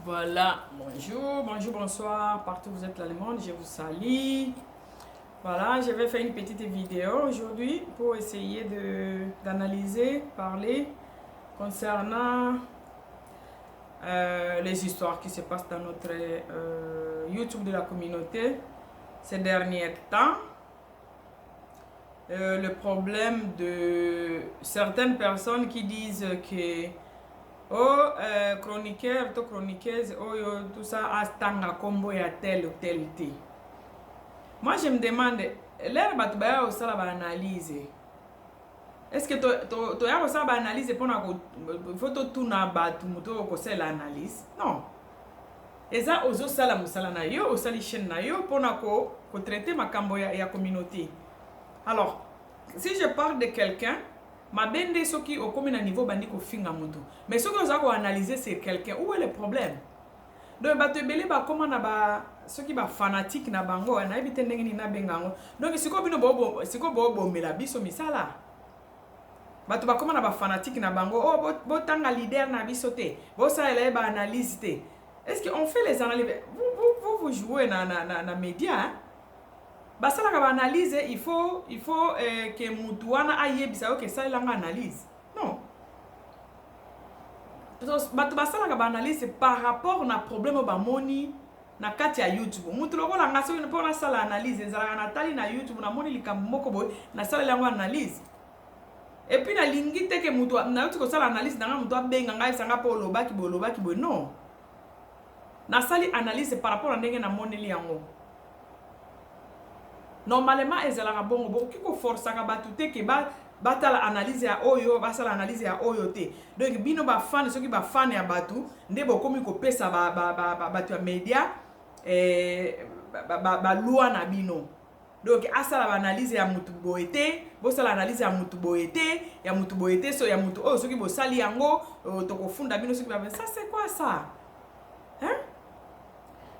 Voilà, bonjour, bonjour, bonsoir, partout où vous êtes dans le monde, je vous salue. Voilà, je vais faire une petite vidéo aujourd'hui pour essayer d'analyser, parler concernant les histoires qui se passent dans notre YouTube de la communauté ces derniers temps. Le problème de certaines personnes qui disent que oh, chroniqueur to chroniqueuse oyo, tout ça, atanga kombo ya tel ou tel te. Moi, je me demande, l'heure bato baya kosala baanalyse, est ce que toya kosala baanalyse mpona faut totuna bato moto oyo kosalela analyse? Non, eza ozosala mosala na yo, osali chaîne na yo mpona kotraiter makambo ya communauté. Alors, si je parle de quelqu'un, mabe nde soki okomi na niveau bandi kofinga motu. Mais soki oza koanalyse sur quelqu'un, où est le problème? Donc bato ebele bakóma na ba soki bafanatique na bango, nayebi te ndenge nini nabenga yango. Donc sikoyo bino sikoyo boobomela biso misala. Bato bakóma na bafanatique na bango: oh, botanga leader na biso te, bosalela ye baanalyse te. Est ce que on fait les analyses? Vous, vous jouez na média, hein? Basalaka baanalyse, il faut ke mutu wana ayebisa yo ke esalelanga analyse? Non, bato basalaka baanalyse par rapport na problème oyo bamoni na kati ya YouTube. Mutu lokola nga, soki mpo nasala analyse, ezalaka natali na YouTube, namoni likambo moko boye, nasaleli yango analyse. Et puis nalingi te ke mutu nayoti kosala analyse na nga, mutu abenga ngai, ayebisa nga mpo olobaki boye, olobaki boye. Non, nasali analyse par rapport na ndenge namoneli yango. Normalement ezalaka bongo. Bokoki koforsaka bato te ke batala analyse ya oyo, basala analyse ya oyo te. Donc bino bafane, soki bafane ya bato nde bokomi kopesa bato ya média baloi na bino. Donc asala baanalyse ya mutu boye te, bosala analyse ya mutu boye te, ya mutu boye te, so ya mutu oyo soki bosali yango, tokofunda bino. Soki ça, c'est quoi ça, hein?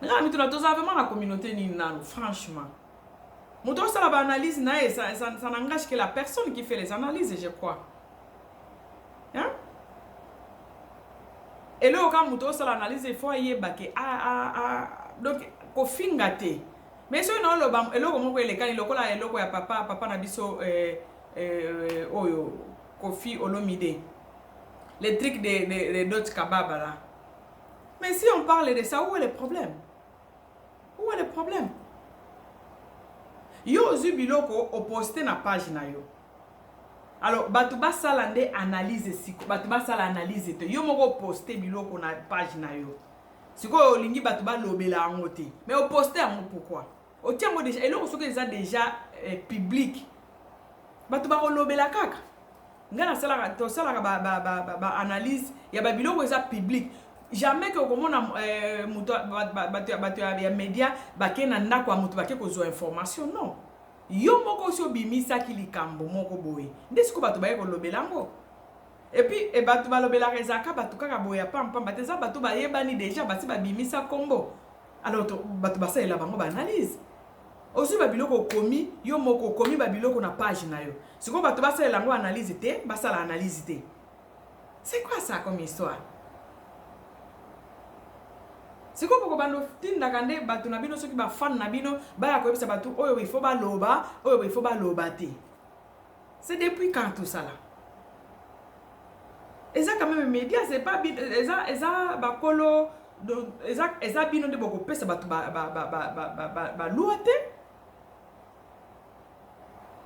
Nga mituna, toza vraiment na communauté nini nanu? Franchement, moto osala baanalyse na ye, ça n'engage que la personne qui fait les analyses, je crois, hein? Eloko kaka moto osala analyse, il faut ayeba ke donc kofinga te. Mais soki naoloba eloko moko elekani lokola eloko ya papa na biso oyo Kofi Olomide, les trucs de Dot Kababa là, mais si on parle de ça, où est le problème? Où est le problème? Yo ozwi biloko, oposte na page na yo, alors bato basala nde analyse. Siko bato basala analyse te, yo moko oposte biloko na page na yo. Sikoyo olingi bato balobela yango te, mais oposte yango pourquoi? Otia yango déjà. Eloko soki eza déjà public, bato bakolobela kaka. Ngai nasalaka, tosalaka baanalyse ya babiloko eza public. Jamais ke okomona moto, bato ya média bake na ndako ya moto, bake kozwa information. Non, yo moko osi obimisaki likambo moko boye, nde sikoyo bato baye kolobela yango. Et puis e bato balobelaka, ezalaka bato kaka boye ya pampamba te, eza bato bayebani déjà, basi babimisa nkombo. Alors bato basalela bango baanalyse. Ozwi babiloko, okomi yo moko, okomi babiloko na page na yo, sikoyo bato basalela yango analyse te, basala analyse te. C'est quoi ça comme histoire? Sikoyo bokobanda otindaka nde bato na bino, soki bafane na bino, baya koyebisa bato oyo il faut baloba, oyo il faut baloba te. C'est depuis quand tout ça là? Eza quand même média, c'est pas eza bakolo, eza bino nde bokopesa bato baloi te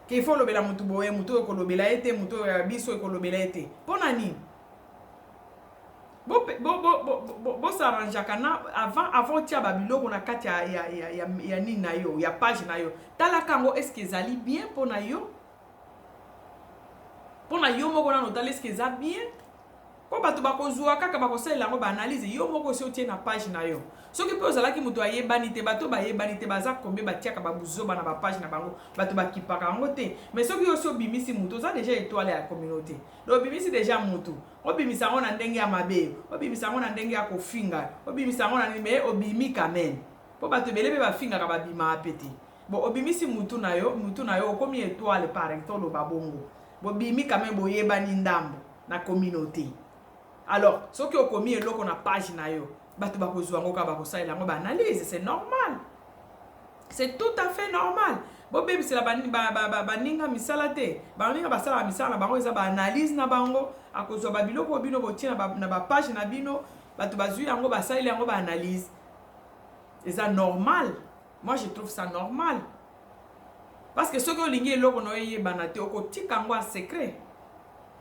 ke il faut olobela motu boye, motu oyo ekolobela ye te, motu oyo ya biso ekolobela ye te. Mpo na nini bosarrangeaka na avant otia babiloko na kati ya nini na yo, ya page na yo? Talaka yango, est-ce ezali bien mpo na yo, mpo na yo moko nano otala est-ce eza bien, mpo bato bakozwa kaka, bakosalela yango baanalyse. Yo moko osi otie na page na yo. Soki mpe ozalaki moto ayebani te, bato bayebani te baza kombe, batiaka babuzoba na bapage na bango, bato bakipaka yango te. Mais soki osi obimisi motu, oza déjà étoile ya communauté, donc obimisi déjà motu, obimisa yango na ndenge ya mabe, obimisa yango na ndenge ya kofinga, obimisa yango na ndenge, mais obimi quand même, mpo bato ebele mpe bafingaka, babimaka pe te. Bon, obimisi mutu na yo, mutu na yo okomi étoile par exemple, oloba bongo, bobimi quand même, boyebani ndambo na communauté. Alors soki okomi eloko na page na yo, Bato bakozwa yango kaka, bakosalela yango baanalyse, c'est normal, c'est tout à fait normal. Bobebisela baninga misala te. Baninga basalaka misala na bango, eza baanalyse na bango. Akozwa babiloko oyo bino botie na bapage na bino, bato bazwi yango, basaleli yango baanalyse, eza normal. Moi, je trouve ça normal, parce que soki olingi eloko na yo eyebana te, okotika yango en secret.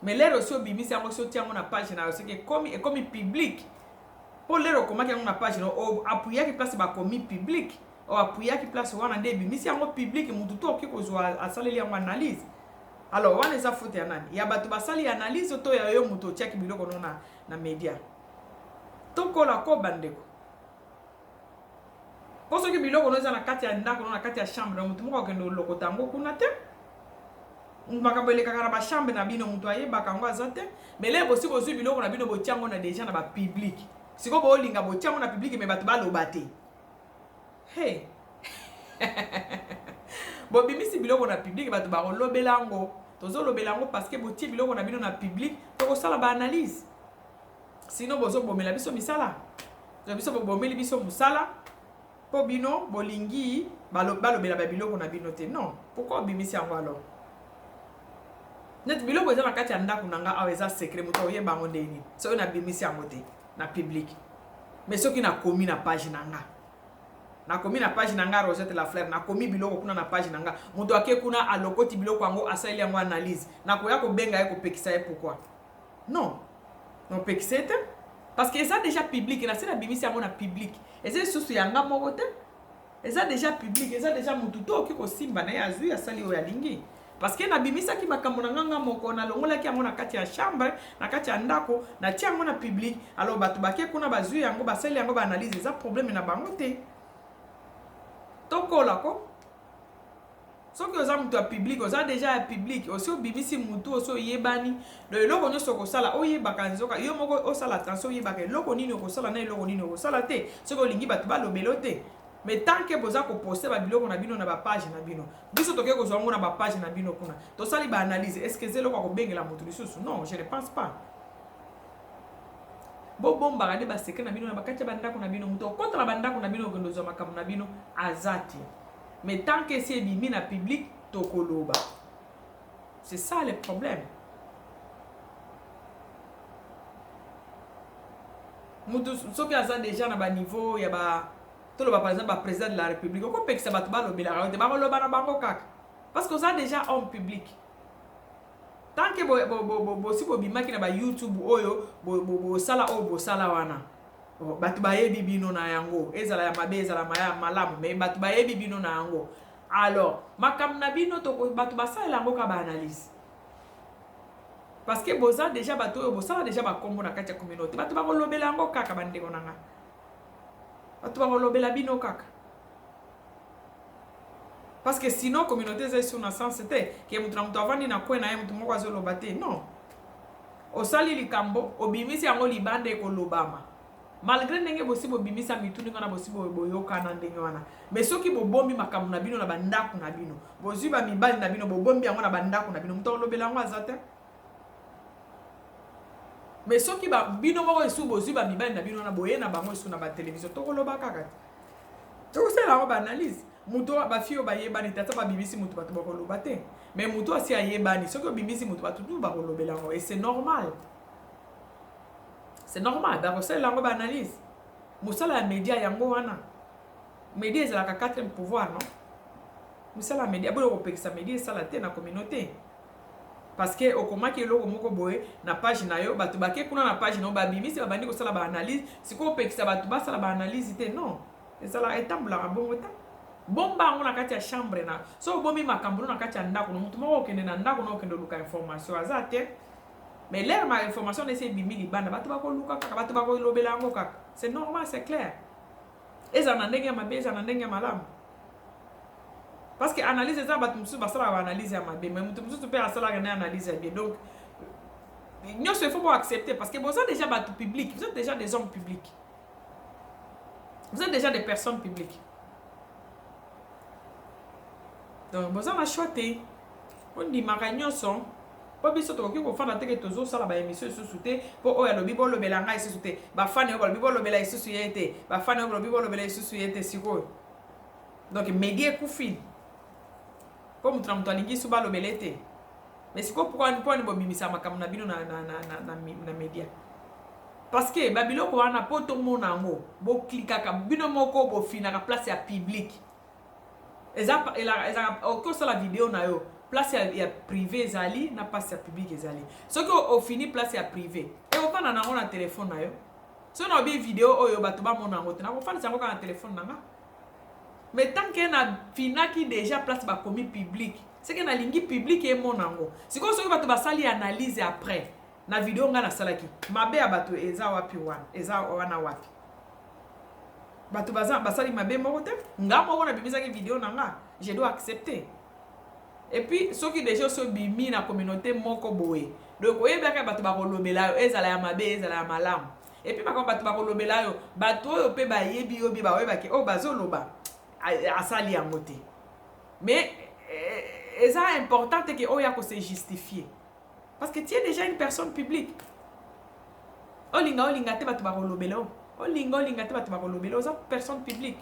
Mais lero osi obimisi yango, si otia yango na page na yo, soki ekomi public, mpo lero okomaki yango na page na yo, appuyaki place bakomi public, o appuyaki place wana nde ebimisi yango public. Mutu to okoki kozwa, asaleli yango analyse. Alors wana eza faute ya nani? Ya bato basali analyse to ya yo moto otiaki biloko no na media? Tokola ko, bandeko. Mpo soki biloko no eza na kati ya ndako no, na kati ya chambre na motu moko akende olokota yango kuna te. Makambo elekaka na bachambre na bino, moto ayebaka yango aza te. Mais lelo bosi bozwi biloko na bino, botia yango na déjà na bapublic. Sikoyo boolinga botia yango na public, mais bato baloba te. Hey, bobimisi biloko na public, bato bakolobela yango. Tozolobela yango parce que botie biloko na bino na public, tokosala baanalyse. Sinon bozobomela biso misala to biso, bobomeli biso mosala mpo bino bolingi balobela babiloko na bino te. Non, pourquoi obimisi yango? Alors neti biloko eza na kati ya ndako na nga awa, eza secret, moto oyeba yango ndeni soki nabimisi yango te na public? Mais soki nakomi na page na nga, nakomi na page na nga Rosette La Fleur, nakomi biloko kuna na page na nga, moto ake kuna, alokoti biloko yango, asaleli yango analyse, nakoya kobenga ye kopekisa ye pourquoi? Non, nopekisa ye te, parce que eza déjà public. Na se nabimisi yango na public, eza lisusu ya nga moko te, eza déjà public, eza déjà motu to okoki kosimba na ye, azwi, asali oyo alingi. Parce que nabimisaki makambo na nganga moko, nalongolaki yango na kati ya chambre, na kati ya ndako, natia yango na public. Alors bato bake kuna, bazwi yango, basali yango baanalyse, eza problème na bango te. Tokola ko. Soki oza moto ya public, oza déjà ya public, osi obimisi mutu, osi oyebani. Donc eloko nyonso okosala, oyebaka nzoka yo moko osala attention, oyebaka eloko nini okosala na eloko nini okosala te, soki olingi bato balobela te. Mais tant que boza koposte babiloko na bino na bapage na bino, biso tokoki kozwa yango na bapage na bino kuna, tosali baanalyse. Est ce que eza eloko ya kobengela moto lisusu? Non, je ne pense pas. Bobombaka nde basecret na bino na bakati ya bandako na bino. Moto okota na bandako na bino, okende ozwa makambo na bino, aza te. Mais tant que esi ebimi na public, tokoloba. C'est ça le problème. Mutu soki aza déjà na baniveau ya ba, toloba par exemple baprésident de la République, okopekisa bato balobelaka yo te, bakoloba na bango kaka, parce que oza déjà homme public. Tant que bosi bobimaki na bayoutube oyo, bosala oyo bosala wana, bato bayebi bino na yango, ezala ya mabe, ezala ya malamu, mais bato bayebi bino na yango. Alors makambo na bino, bato basalela yango ka baanalyse, parce que boza déjà bato oyo bosala déjà bakombo na kati ya communauté. Bato bakolobela yango kaka, bandeko na nga, bato bakolobela bino kaka, parce que sinon communauté eza esu na sens te ke moto na moto avandi na kwe na ye, moto moko azoloba te. Non, osali likambo, obimisi yango libanda, ekolobama malgré ndenge bosi bobimisa mitu ndenge wana, bosi boyokana ndenge wana. Mais soki bobombi makambo na bino na bandako na bino, bozwi bamibali na bino, bobombi yango na bandako na bino, moto akolobela yango aza te. Mais soki bino moko esu bozwi bamibali na bino wana, boye na bango esu na batelevizio, tokoloba kaka te, tokosala yango baanalyse. Moto, bafille oyo bayebani te, ata babimisi moto, bato bakoloba te. Mais moto asi ayebani, soki obimisi moto, bato tu bakolobela yango, et c'est normal, c'est normal, bakosalela yango baanalyse. Mosala ya média yango wana. Média ezalaka quatrième pouvoir, non? Mosala ya média boyo kopekisa média esala te na communauté, parce que okomaki eloko moko boye na page na yo, bato bake kuna na page na yo, babimisi, babandi kosala baanalyse. Sikoyo opekisa bato basala baanalyse te? Non, ezalaka, etambolaka bongo te. Bomba yango na kati ya chambre na so. Obomi makambo no na kati ya ndako no, motu moko okende na ndako na okende oluka information aza te. Mais l'heure ma information nesi ebimi libanda, bato bakoluka kaka, bato bakolobela yango kaka. C'est normal, c'est clair. Ezala na ndenge ya mabe, ezala na ndenge ya malamu, parce que analyse eza, bato mosusu basalaka baanalyse ya mabe, mais moto mosusu mpe asalaka na analyse ya bien. Donc nyonso il faut boaccepter, parce que boza déjà bato public, vous êtes déjà des hommes publics, vous êtes déjà des personnes publiques. Donc boza na choix te, ondimaka nyonso. Mpo biso tokoki kofanda te ke tozosala ba émission lisusu te, mpo oyo alobi bolobela ngai lisusu te, bafani oyo balobi bolobela lisusu ye te, bafani oyo balobi bolobela lisusu ye te. Sikoyo donc média ekufi mpo moto na moto alingi su balobela ye te. Mais sikoyo pourquoi mpo ani bobimisa makambo na bino na média? Parce que babiloko wana, mpo tomona yango, boklikaka bino moko, bofinaka place ya public. Eza okoki osala video na yo, place ya privé ezali na place ya public ezali. Soki ofini place ya privé, ekofanda nango na telefone na yo. Soki na video oyo bato bamona yango te, nakofandisa yango kaka na telefone na nga. Mais tant que nafinaki déjà place bakomi public, c'est que nalingi public emona yango. Sikoyo soki bato basali analyse après na video ngai nasalaki, mabe ya bato eza wapi wana? Eza wana wapi? Bato baza basali mabe moko te. Nga moko nabimisaki video na nga, je dois accepter. Et puis soki déjà osi obimi na communauté moko boye, donc oyebaka bato bakolobela yo, ezala ya mabe, ezala ya malamu. Et puis makambo bato bakolobela yo, bato oyo mpe bayebi yo bi baoyebaki oyo bazoloba asali yango te. Mais eza important te ke oyo akose justifier, parce que tu es déjà une personne publique. Olinga olinga te, bato bakolobela o. Olinga olinga te, bato bakolobela. Oza personne publique.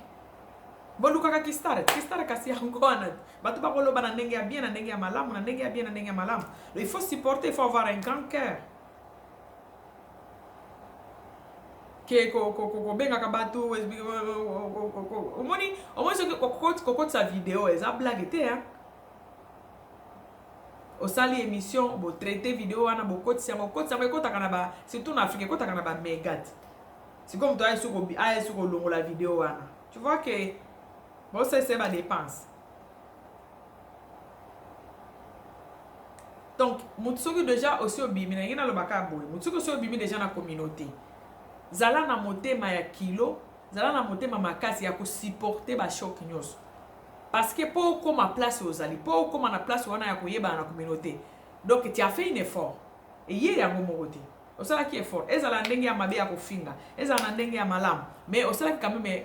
Bolukaka kistar kistar, kasi yango wana bato bakoloba na ndenge ya bien, na ndenge ya malamu, na ndenge ya bien, na ndenge ya malamu. Il faut supporter, il faut avoir un grand cœur ke kobengaka bato. Omoni soki kokotisa video eza blague te. Osali émission, botraite video wana, bokotisa yango, okotisa yango, ekotaka na ba, surtout na Afrique, ekotaka na baméga te. Sikoyo moto aye su kolongola video wana, tu vois que bosalisa badépense. Donc moto soki déjà osi obimi, na ndenge nalobaka boye, moto soki osi obimi déjà na communauté, zala na motema ya kilo, zala na motema makasi ya kosupporter bachoc nyonso, parce que mpo okóma place ozali, mpo okóma na place wana ya koyebana na communauté, donc tu as fait un effort. Eye yango moko te, osalaki effort, ezala na ndenge ya mabe ya kofinga, ezala na ndenge ya malamu, mais osalaki quand même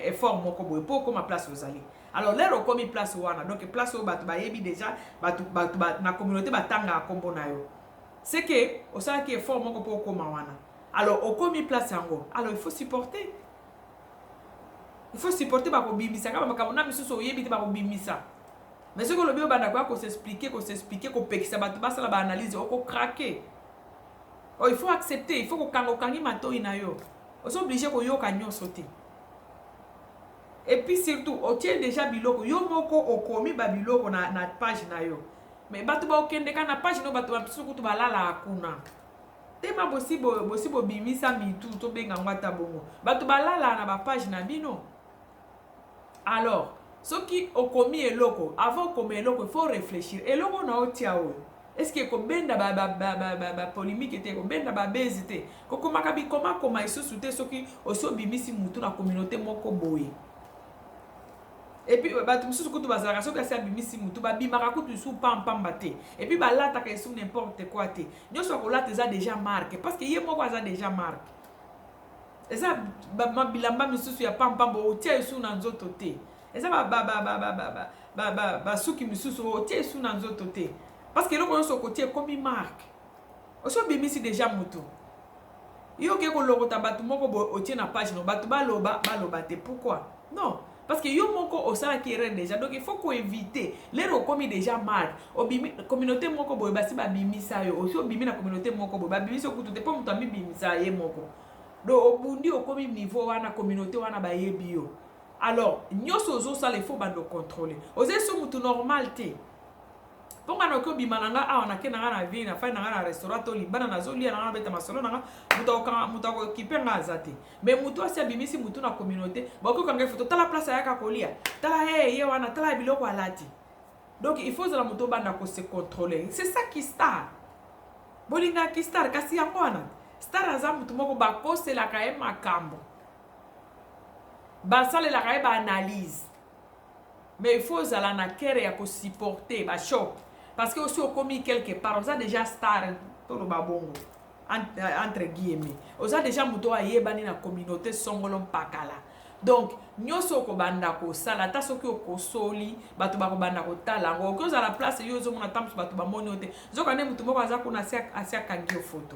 effort moko boye mpo okóma place ozali. Alors lero okomi place wana, donc place oyo bato bayebi déjà, bato na communauté batangaka nkombo na yo, c'est que osalaki effort moko mpo okóma wana. Alors okomi place yango, alors il faut supporter, il faut supporter. Bakobimisa kaka makambo na misusu oyebi te, bakobimisa. Mais soki olobi obanda koya kos'expliquer, kos'expliquer, kopekisa bato basala baanalyse, okocraquer. Oh, il faut accepter, il faut kokanga, okangi matoi na yo, oza obligé koyoka nyonso te. Et puis surtout otie déjà biloko yo moko, okomi babiloko na page na yo, mais bato baokendeka na page no, bato basusu kutu balalaka kuna. Tema bosi bobimisa mitu, tobenga yango ata bongo, bato balalaka na bapage na bino. Alors soki okomi eloko, avant okoma eloko, il faut réfléchir. Eloko na otia oyo, est ce que ekobenda bapolémique te, ekobenda babezi te? Kokomaka bikomakoma lisusu te soki osi obimisi mutu na communauté moko boye. Et puis bato mosusu kutu bazalaka, soki asi abimisi mutu, babimaka kutu lisusu pampamba te. Et puis balataka esu n'importe quoi te. Nyonso akolata eza déjà marque, parce que ye moko aza déjà marque. Eza bilamba misusu ya pampamba otia esu na nzoto te, eza basuki misusu otia esu na nzoto te, parce que eloko nyonso okotia ekomi marque. Osi obimisi déjà mutu, yo oke kolokota bato moko boye, otie na page no, bato baloba baloba te. Pourquoi non? Parce que yo moko osalaki erreur déjà. Donc il faut koéviter. Lero okomi déjà marque, obimi communauté moko boye, basi babimisa yo. Osi obimi na communauté moko boye, babimisi yo kutu te, mpo moto amibimisa ye moko. Donc obundi, okomi niveau wana, communauté wana bayebi yo. Alors nyonso ozosala, il faut bando contrôler. Ozali so motu normal te. Mpo nga nakoki obima na nga awa, nake na nga na ville, nafai na nga na restaurant to libanda, nazolia na nga, nabeta masolo na nga, moto akokipe nga aza te. Mais motu asi abimisi motu na communauté, bakoki okanga foto: tala place ayaka kolia, tala ye, ye wana, tala biloko alati. Donc il faut ozala moto obanda kose contrôler. C'est ça qui star. Bolingaki star, kasi yango wana star aza motu moko bakoselaka ye makambo, basalelaka ye baanalyse. Mais il faut ozala na cœur ya kosupporter bachoc, parce que osi okomi quelque part, oza déjà star, toloba bongo. Entre guillemets, oza déjà moto oyo ayebani na communauté songolo mpakala. Donc nyonso okobanda kosala, ata soki okosoli, bato bakobanda kotala yango. Okoki ozala place yo ozomona ata mosu bato bamoni yo te, nzoka nde moto moko aza kuna asi akangi yo foto.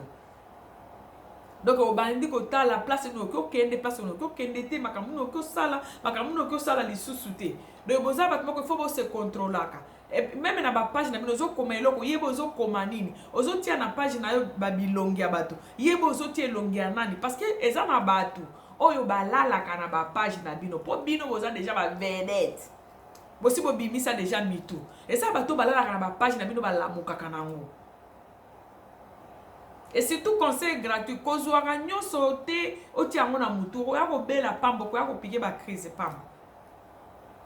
Donc obandi kotala place nini okoki okende, place nini okoki okende te, makambo nini okoki osala, makambo nini okoki osala lisusu te. Donc boza bato moko, il faut bose contrôlaka. Même na bapage na bino, ozokoma eloko, yeba ozokoma nini, ozotia na page na yo babilongi ya bato, yeba ozotia elongi ya nani, parce que eza na bato oyo balalaka na bapage na bino, mpo bino boza déjà bavedette, bosi bobimisa déjà mitu. Eza bato balalaka na bapage na bino, balamukaka nango. Et surtout, conseil gratuit: kozwaka nyonso te otia yango na mutu, oya kobela pamba, koya kopiquer bacrise pamba.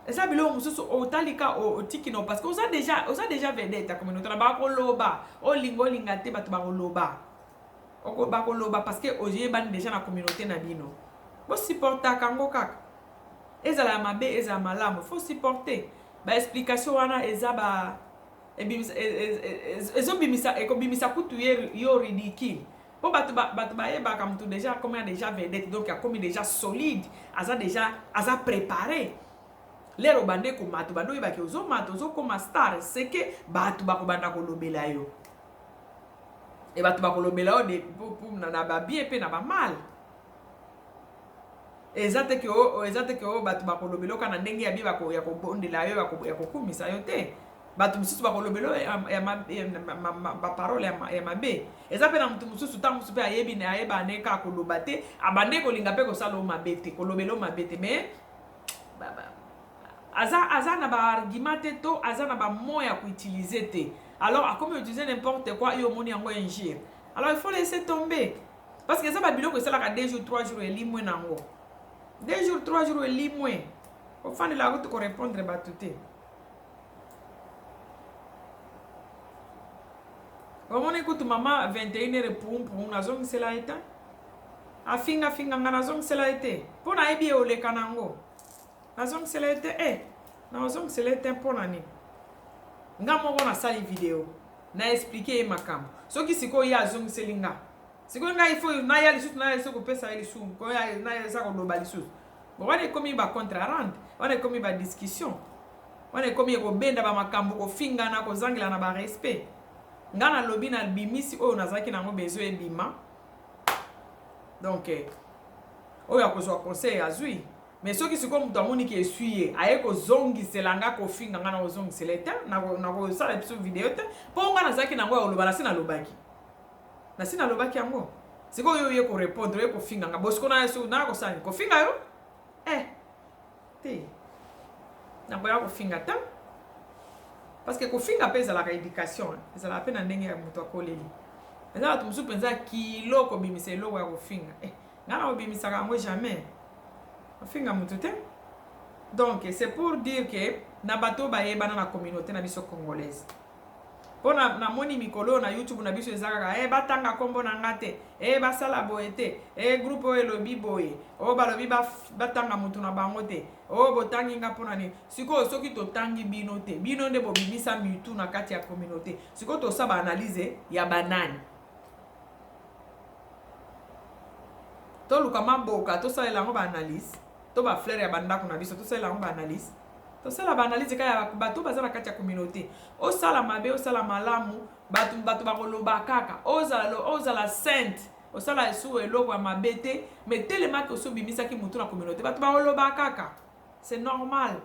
Eza biloko mosusu otalika, otiki no, parce que oza déjà vedette ya communauté na. Bakoloba, olinga olinga te, bato bakoloba, bakoloba, parce que oyebani déjà na communauté na bino. Bosupportaka yango kaka, ezala ya mabe, ezala malamu, faut supporter. Baexplication wana eza ba ezobimisa, ekobimisa kutu ye yo ridicule, mpo bato bayebaka motu déjà akomi déjà vedette, donc akomi déjà solide, aza déjà, aza préparé. Lero bande komata, bande oyebaki ozomata, ozokoma star, seke bato bakobanda kolobela yo. E bato bakolobela yo na babien mpe na bamal. Eza te ke oyo bato bakolobela yo kaka na ndenge ya bi ya kobondela yo, ya kokumisa yo te. Bato mosusu bakolobela baparole ya mabe. Eza mpe na motu mosusu, ntango mosusu mpe ayebi na ayeba ne kaka koloba te, abande kolinga mpe kosala o mabe te, kolobela o mabe te, mais aza na baargument te, to aza na bamot ya koutiliser te. Alors akomi utiliser n'importe quoi, yo omoni yango injure. Alors il faut laisser tomber, parce que eza babiloko esalaka 2 jours, 3 jours, elimwe nango. 2 jours, 3 jours, elimwe. Ofandelaka kutu korépondre bato te. Omoni kutu mama 21 heure pumpu, nazongisela ye te. Afingafinga nga, nazongisela ye te, mpo nayebi ye oleka nango. Nazongisela ye te. E nazongisela ye te mpo na nini? Nga moko nasali video, na expliquer ye makambo. Soki sikoyo ye azongiseli nga, sikoyo ngai ifo naya lisusu, naya lisusu kopesa ye lisusu, naya eza koloba lisusu. Bon, wana ekomi bacompte à rendre, wana ekomi badiscussion, wana ekomi ekobenda bamakambo, kofingana, kozangela na barespect. Nga nalobi, nabimisi oyo nazalaki nango besoin ebima. Donc oyo akozwa conseil azwi. Mais soki sikoyo moto amoniki esui ye, aye kozongisela nga, kofinga nga, na kozongisela ye te, nakosala biso video te, mpo nga nazalaki nango ya koloba, nasi nalobaki, nasi nalobaki yango. Sikoyo oyo oye korépondre, oye kofinga nga, bosiko naya kosala nini? Kofinga yo te, nakoya kofinga te, parce que kofinga mpe ezalaka éducation, ezalaka mpe na ndenge ya moto akoleli. Eza bato mosusu mpenza kilo kobimisa eloko ya kofinga. Ngai na kobimisaka yango jamais, ofinga motu te. Donc c'est pour dire que na bato oyo bayebana na communauté na biso congolaise, mpo namoni mikolo oyo na YouTube na biso eza kaka batanga nkombo na nga te, basala boye te, groupe oyo elobi boye, oyo balobi batanga motu na bango te, oyo botangi nga mpona nini? Sikoyo soki totangi bino te, bino nde bobimisa mitu na kati ya communauté. Sikoyo tosala baanalyse ya banani? Toluka maboka, tosalela yango baanalyse, to bafleur ya bandako na biso, tosalela yango baanalyse. Tosala baanalyse kaka ya bato baza na kati ya communauté. Osala mabe, osala malamu, bato bakoloba kaka. Ozala sainte, osala esu eloko ya mabe te, mais telemaki osi obimisaki motu na communauté, bato bakoloba kaka, c'est normal.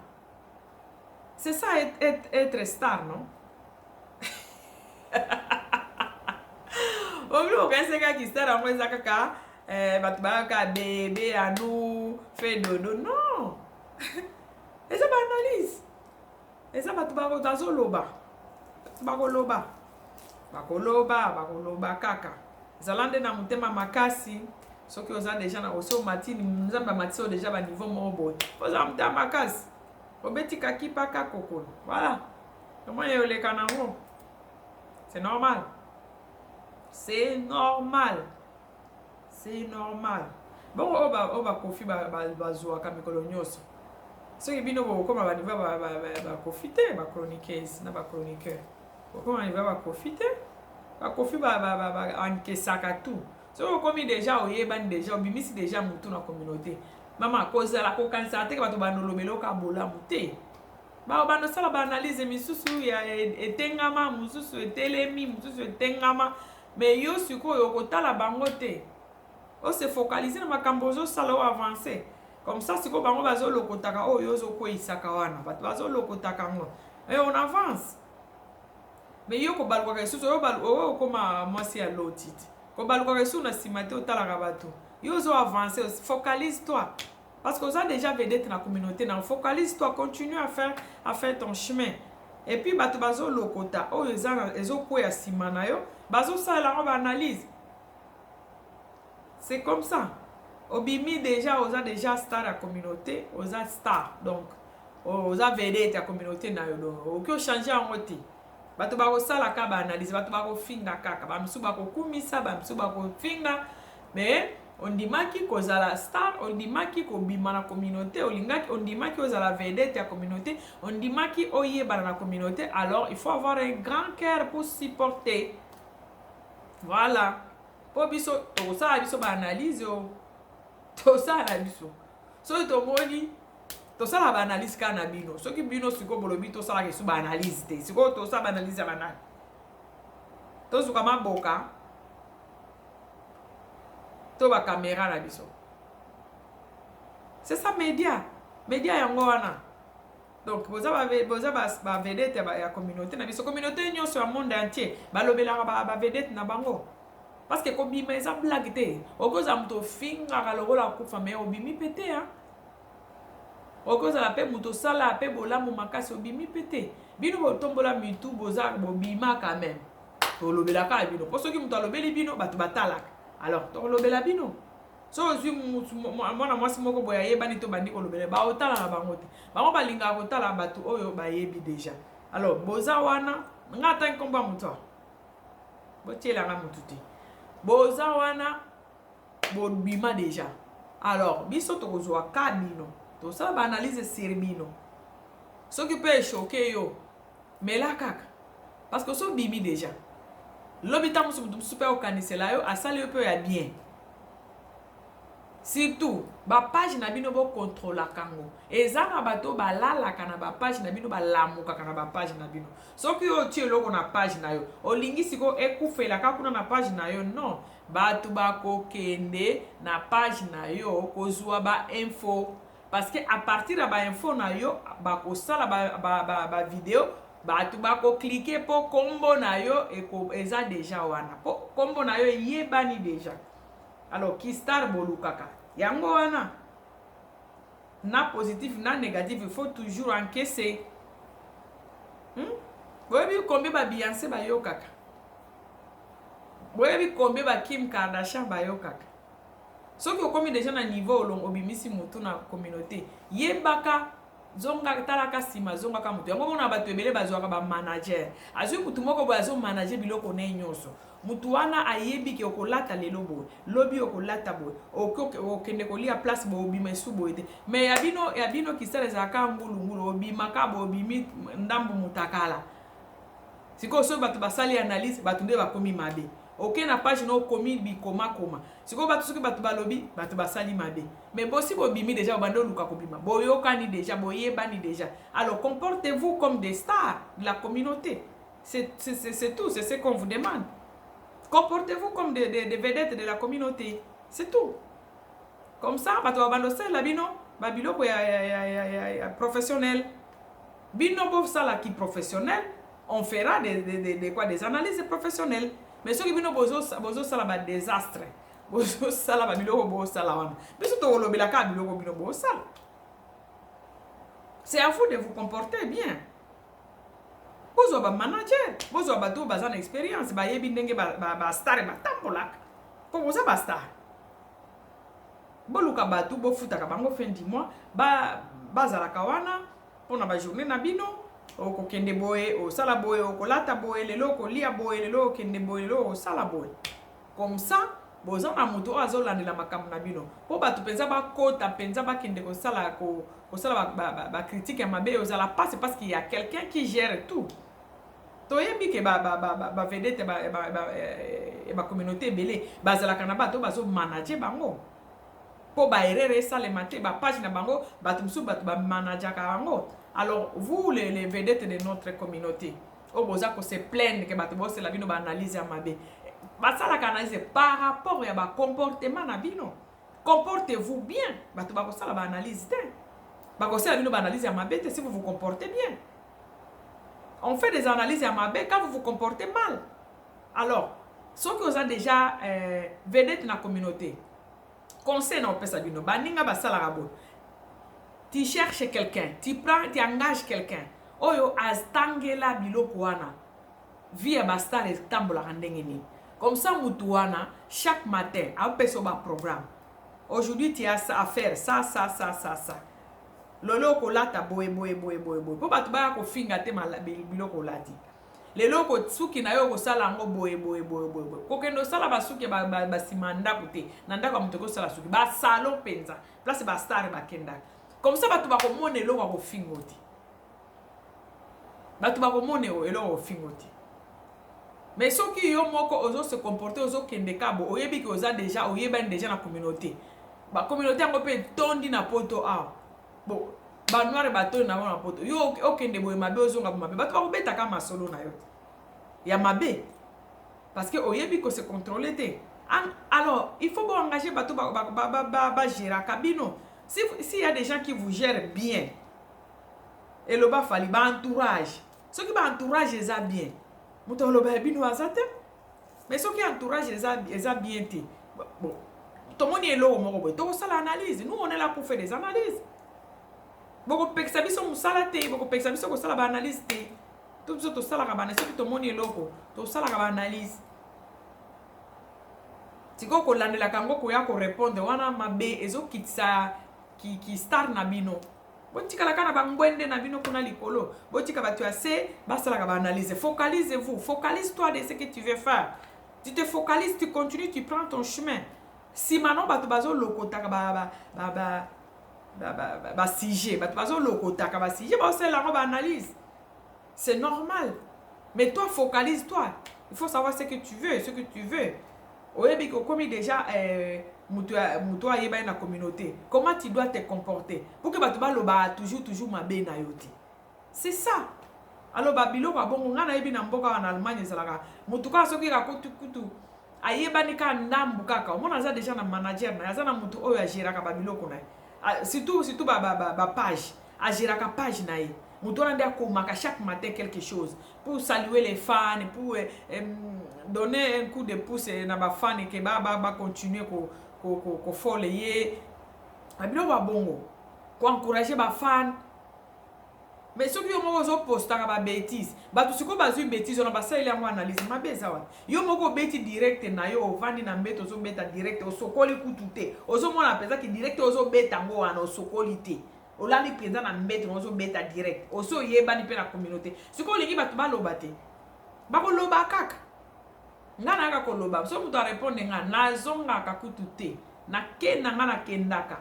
C'est ça être star, non? Obili okanisi kaka star yango eza kaka bato bayaka bébé anu fe dodo. Non, eza baanalyse, eza bato bazoloba, bakoloba, bakoloba, bakoloba kaka. Ezala nde na motema makasi. Soki oza déjà na osi omati, Nzambe amatisi oyo déjà baniveau moko boye, ozala motema makasi, obeti kakipaka kokolo, voilà, omoni oleka nango. C'est normal, c'est normal, c'est normal. Bongo oyo bakofi bazwaka mikolo nyonso, soki bino bokokoma baniveau bakofi te, bachroniqueuse na bachroniqueur, bokoma niveau bakofi te. Bakofi ba ba ba, ba encaissaka tout. Soki okomi deja oyebani deja obimisi deja mutu na communauté. Mama kozala kokanisaka te ke bato bandolobela oka bolamu te. Ba bando sala ba analyse misusu ya etengama, mususu etelemi, mususu etengama. Mais yo sikoyo okotala bango te. O se focaliser na makambo ozosala o avancer. Comme ça sikoyo bango bazolokotaka oyo yo ozokweyisaka wana. Bato bazolokotaka yango. Et on avance. Mais yo kobalukaka lisusu oyo oyo okoma mwasi ya loti te. Kobalukaka lisusu na nsima te otalaka bato. Yo ozo avancer, focalise toi. Parce que oza déjà vedette na communauté na focalise toi, continue à faire ton chemin. Et puis bato bazolokota oyo eza ezokweya nsima na yo, bazosalela yango ba analyse. C'est comme ça. Obimi déjà, oza déjà star ya communauté, oza star. Donc oza vedette ya communauté na yo, donc okoki ochange yango te. Bato bakosalaka baanalyse, bato bakofinga kaka, bamisusu bakokumisa, bamisusu bakofinga, mais ondimaki kozala star, ondimaki kobima na communauté, olingaki, ondimaki ozala vedette ya communauté, ondimaki oyebana na communauté. Alors il faut avoir un grand cœur pour supporter. Voilà, mpo biso tokosala biso baanalyse oyo tosala biso. Soki tomoni tosala baanalyse kaka na bino, soki bino sikoyo bolobi tosalaka esu baanalyse te, sikoyo tosala baanalyse ya banani? Tozuka maboka to bacaméra na biso. C'est ça, média, média yango wana. Donc boza bavedette ya communauté na biso. Communauté nyonso ya monde entier balobelaka bavedette na bango, parce que kobima eza blague te. Okozala moto ofingaka lokola akufa, mais obimi mpe te. Okozala mpe moto osala mpe bolamu makasi, obimi mpe te. Bino botombola mitu, boza bobima quand même. Tolobelaka bino mpo soki moto alobeli bino, bato batalaka. Alors tokolobela bino. So ozwi mwana mwasi moko boye ayebani to bandi kolobela, baotala na bango te. Bango balingaka kotala bato oyo bayebi déjà. Alors boza wana, nga ata nkombo ya moto botielanga motu te. Boza wana, bobima déjà. Alors biso tokozwa ka bino, tosala baanalyse sur bino. Soki mpe echoquer yo, mela kaka, parce que so obimi déjà, lobi ntango mosusu motu mosusu mpe akokanisela yo, asali yo mpe ya bien. Surtout bapage na bino, bokontrolaka yango. Eza na bato balalaka na bapage na bino, balamukaka na bapage na bino. Soki oyo otie eloko na page na yo, olingi sikoyo ekufelaka kuna na page na yo, non, bato bakokende na page na yo kozwa bainfo, parce que à partir ya bainfo na yo bakosala bavideo ba, ba, bato bakocliquer mpo nkombo na yo eza déjà wana, mpo nkombo na yo eyebani déjà. Alors ki star bolukaka yango wana, na positif na négatif, il faut toujours encaisser. Boyebi combien baBeyoncé bayokaka? Boyebi combien baKim Kardashian bayokaka? Soki okomi déjà na niveau olongo, obimisi motu na communauté, yebaka, zonga, talaka nsima, zongaka motu yango. Mona bato ebele bazwaka bamanager, azwi motu moko boye azomanager biloko na ye nyonso. Motu wana ayebi ke okolata lelo boye, lobi okolata boye, okende kolia place boye, obima esu boye te. Mais ya bino, ya bino kisala ezalaka ngulungulu, obimaka boye, obimi ndambu mutakala. Sikoyo soki bato basali analyse, bato nde bakomi mabe. Oke na page na okomi bikomakoma. Sikoyo bato, soki bato balobi, bato basali mabe. Mais bosi bobimi déjà, bobandi oluka kobima, boyokani déjà, boyebani déjà. Alors comportez-vous comme des stars de la communauté. C'est tout, c'est ce qu'on vous demande. Comportez-vous comme des vedettes de la communauté, c'est tout. Comme ça bato babanda osalela bino babiloko ya professionnel. Bino bosalaki professionnel, on fera des quoi, des analyses professionnelles. Mais soki bino bozosala badésastre, bozosala babiloko bosala wana, biso tokolobela kaka biloko bino bosala. C'est à vous de vous comporter bien. Bozwa bamanager, bozwa bato oyo baza na expérience, bayebi ndenge bastar batambolaka, mpo boza bastar. Boluka bato bofutaka bango fin du mois, bazalaka wana mpona bajournée na bino. Okokende boye, osala boye, okolata boye lelo, okolia boye lelo, okende boye lelo, osala boye. Comme ça boza na moto oyo azolandela makambo na bino, mpo bato mpenza bakota mpenza bakende kosala bacritique ya mabe, ozala mpasi, parce qu'il y a quelqu'un qui gère tout. Toyebi ke bavedette ba, ba, ba, ba, eh, bacommunauté ebele bazalaka na bato bazomanager bango mpo baerreur esalema te. Bapage na bango, bato mosusu, bato bamanageaka yango. Alors vous, les vedettes de notre communauté oyo boza kose plaindre ke bato bosela bino baanalyse ya mabe, basalaka analyse par rapport ya bacomportement na bino. Comportez-vous bien, bato bakosala baanalyse te, bakosala bino baanalyse ya mabe te si vous vous comportez bien. On fait des analyses ya mabe quand vous vous comportez mal. Alors soki oza déjà vedette na communauté, conseil na opesa bino, baninga basalaka boye: tu cherches quelqu'un, tu prends, tu engages quelqu'un oyo atangela biloko wana, vie ya bastar etambolaka ndenge nini. Comme ça mutu wana, chaque matin apesa yo baprogramme: aujourd'hui tu as à faire ça, ça, ça, ça, ça, lelo okolata boye, boye, boye, boye, boye, mpo bato baya kofinga te biloko olati lelo. Suki na yo okosala yango boye, boye, boye, boye, boye. Kokende osala basuki basima ya ndako te, na ndako ya moto ekosala suki, basalon mpenza, place bastar bakendaka. Comme ça bato bakomona eloko ya kofinga te, bato bakomona eloko ya kofinga te. Mais soki yo moko ozose comporter, ozokende kabo, oyebi ke oza déjà, oyebani déjà na communauté, bacommunauté yango mpe etondi na Poto awa. Bon, banoir batondi na bango na Poto. Yo okende boye mabe, ozonga bo mabe, bato bakobetaka masolo na yo te ya mabe parce que oyebi kose contrôler te. Alors il faut boengager bato bagéraka bino. S'il y a des gens qui vous gèrent bien, eloba Fally, baentourage, soki baentourage eza bien, moto aloba ya bino aza te. Mais soki entourage eza bien te, bon, tomoni eloko moko boye, tokosala analyse. Nous, on est là pour faire des analyses. Bokopekisa biso mosala te, bokopekisa biso kosala baanalyse te. To biso tosalaka bana, soki tomoni eloko, tosalaka baanalyse. Sikoyo kolandelaka yango, koya korépondre wana mabe, ezokitisa ki star na bino. Botikalaka na bangwende na bino kuna likolo, botika bato ya se basalaka baanalyse. Focalisez vous, focalise toi de ce que tu veux faire. Tu te focalises, tu continues, tu prends ton chemin. Nsima no bato bazolokotaka basujet, bato bazolokotaka basujet, baosalela yango baanalyse, c'est normal. Mais toi, focalise toi. Il faut savoir ce que tu veux, ce que tu veux. Oyebi okomi déjà moto ayebani na communauté, comment tu dois te comporter pour que bato baloba toujours, toujours mabe na yo te. C'est ça. Aloba biloko ya bongo, ngai nayebi na mboka wana Allemagne ezalaka motu kaka soki kakutu kutu ayebani kaka ndambu kaka, omona aza déjà na manager na ye, aza na motu oyo agéraka babiloko na ye, surtout bapage, agéraka page na ye. Moto wana nde akomaka chaque matin quelque chose pour saluer les fans, pour donner un coup de pouce na bafans ke bacontinue kofole ye, babiloko ya bongo, koencourager bafans. Mais soki yo moko ozopostaka babêtises, bato sikoyo bazwi bêtise wana, basaleli yango analyse mabe. Eza wana yo moko obeti direct na yo, ovandi na mbeto, ozobeta direct, osokoli kutu te, ozomona mpenzaki direct ozobeta yango wana, osokoli te, olali mpenza na mbeto na ozobeta direct, osi oyebani mpe na communauté. Sikoyo olingi bato baloba te? Bakoloba kaka. Nga nayaka koloba, soki moto arépondre nga, nazongaka kutu te, nakenda nga, nakendaka.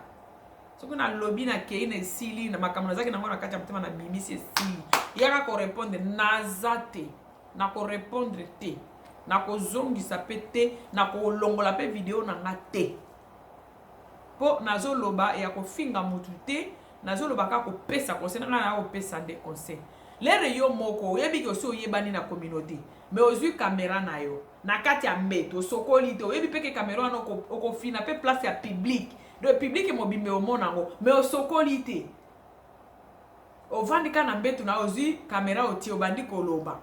Soki nalobi, nakei na esili na makambo nazalaki nango na kati ya motema, nabimisi, esili. Yaka korépondre, naza te, nakorépondre te, nakozongisa mpe te, nakolongola mpe video na nga te, mpo nazoloba ya kofinga motu te, nazoloba kaka kopesa conseil na ngai, na kopesa nde conseil. Lere yo moko oyebi ke osi oyebani na communauté, mais ozwi caméra na yo na kati ya mbeto, osokoli te, oyebi mpe ke caméra wana okofina mpe place ya public, donc public mobimba omona yango, mais osokoli te, ovandi kaka na mbeto na yo, ozwi caméra, otie, obandi koloba.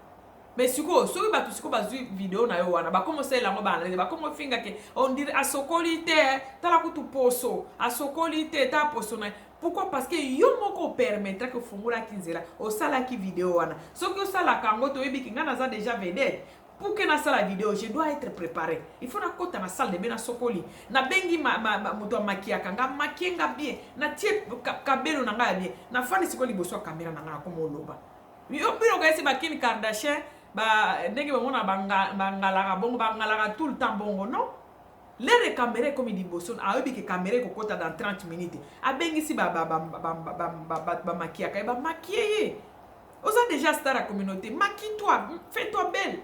Mais sikoyo soki bato sikoyo bazwi video na yo wana, bakomi osalela yango baanalyse, bakomi ofinga ke on dirait asokoli te, tala kutu poso, asokoli te, tala poso na ye. Pourquoi? Parce que yo moko opermettraki, ofungolaki nzela, osalaki video wana. Soki osalaka yango, toyebi ke ngai naza déjà vedette. Pour que nasala vidéo, je dois être préparé. Il faut nakota na salle de bain, nasokoli, nabengi moto amakiaka nga, makie nga bien, natie kabelo na ngai ya bien, nafandi sikoyo liboso ya caméra na ngai, nakoma oloba. Yo bino okayesi baKim Kardashian ba ndenge bamona bangalaka bongo, bangalaka tout le temps bongo? Non. Lere caméra ekomi liboso, ayebi ke caméra ekokota dans 30 minutes, abengisi bamakiaka ye, bamakie ye. Oza déjà star ya communauté, maquille-toi, fais-toi belle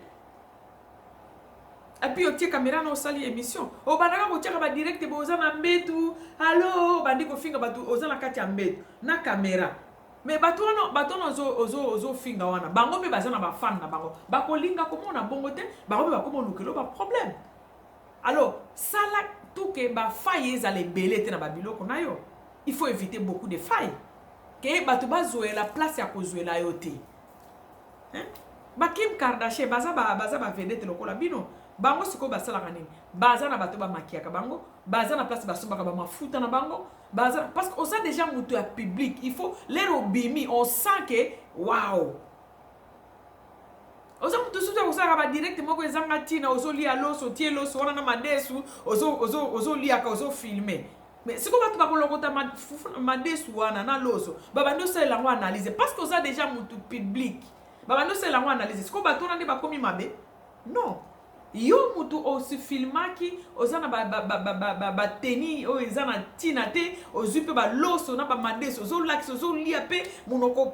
et puis otie caméra na osali émission. Obandaka kotiaka badirect bo oza na mbetu, allo, obandi kofinga bato, oza na kati ya mbetu na caméra. Mais bato wana ozofinga wana, bango mpe baza na bafans na bango, bakolinga komona bongo te. Bango mpe bakoma olukela baproblème. Alors sala tout que bafailles ezala ebele te na babiloko na yo. Il faut éviter beaucoup de failles, que bato bazwela place ya kozwela yo te, hein? Bakim Kardashian baza bavedette lokola bino. Bango sikoyo basalaka nini? Baza na bato bamaquillaka bango, baza na place basombaka bamafuta na bango, baza, parce que oza déjà moto ya public. Il faut lero obimi, on sent que wow, oza moto susu ya kosalaka badirect moko ezanga ntina. Ozolia loso, otie loso wana na madesu, ozoliaka, ozofilmer. Mais sikoyo bato bakolokota madesu wana na loso, babandi osalela yango analyse, parce que oza déjà motu public. Babandi osalela yango analyse. Sikoyo bato wana nde bakomi mabe? Non, yo mutu osifilmaki, oza na bateni oyo eza na ntina te, ozwi mpe baloso na bamadeso, ozolakisa, ozolia mpe monoko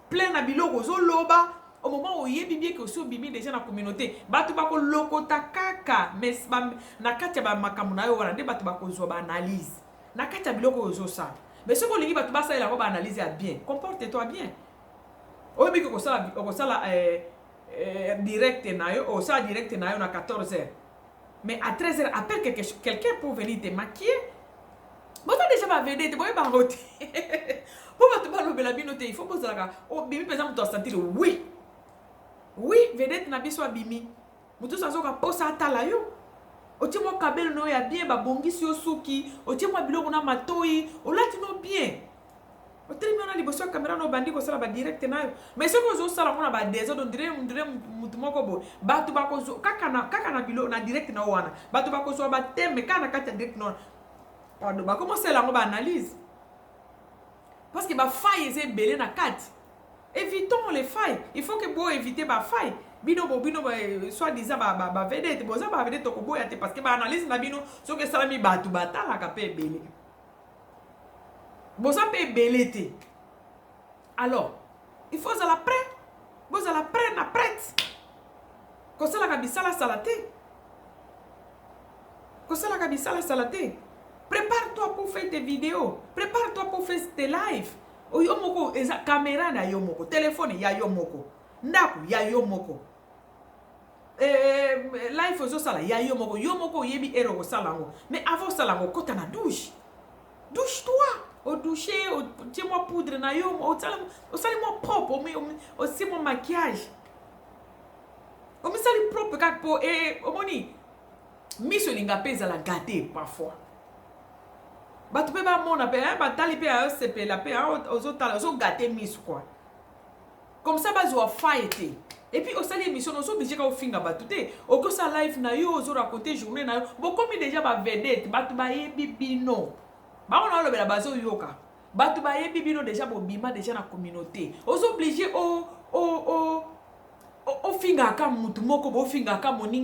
plein na biloko, ozoloba. Au moment oyebi bien que osi obimi déjà na communauté, bato bakolokota kaka. Mais na kati ya bamakambo na yo wana nde bato bakozwa baanalyse na kati ya biloko oyo ozosala. Mais soki olingi bato basalela yango baanalyse ya bien, comporte toi bien. Oyebi que okosala direct na yo, osala direct na yo na 14 heures, mais à 13 heures, appelle quelqu'un pour venir te maquiller. Boza déjà bavedette, boyebango te mpo bato balobela bino te. Il faut bozalaka obimi mpenza, moto asentir: Oui, vedette na biso abimi." Moto nyonso azoka mposa atala yo. Otie mwa kabelo na oyo ya bien, babongisi yo suki, otie mwa biloko na matoi, olati no bien, otelemi wana liboso ya caméra na obandi kosala badirect na yo. Mais soki ozosala ngo na badésordre, on dirait mutu moko boye, bato bakozwa kaka na bilo na direct na yo wana, bato bakozwa bathème kaka na kati ya direct na wana, pardon, bakomosala yango baanalyse, parce que bafailles eza ebele na kati. Évitons les failles. Il faut que bo éviter bafailles. Bino bo bino soi-disant bavedette, boza bavedette, tokoboya te, parce que baanalyse na bino soki esalami, bato batalaka mpe ebele, boza mpe ebele te. Alors il faut ozala prêt, bozala prêt na prête kosalaka bisalasala te, kosalaka bisalasala te. Prépare-toi pour faire tes vidéos, prépare-toi pour faire tes lives. Yo moko, eza caméra na yo moko, téléphone ya yo moko, ndako ya yo moko, live ozosala ya yo moko. Yo moko oyebi heure okosala yango. Mais avant osala yango, okota na douche, douche toi, odouche, otie mwa poudre na yo, osali mwa propre, osie mwa maquillage, omisali propre kaka mpo omoni miso elinga mpe ezala gâté parfois. Bato mpe bamona mpe, batali mpe, ayosepela mpe ozotala, ozogâter miso quoi, comme ça bazwa faille te. Et puis osali émission, ozo obligé ka ofinga bato te. Okosala live na yo, ozoraconter journée na yo. Bokomi déjà bavedette, bato bayebi bino, bango na olobela, bazoyoka. Bato bayebi bino déjà, bobima déjà na communauté. Ozo obligé ofingaka mutu moko, bofingaka moninga.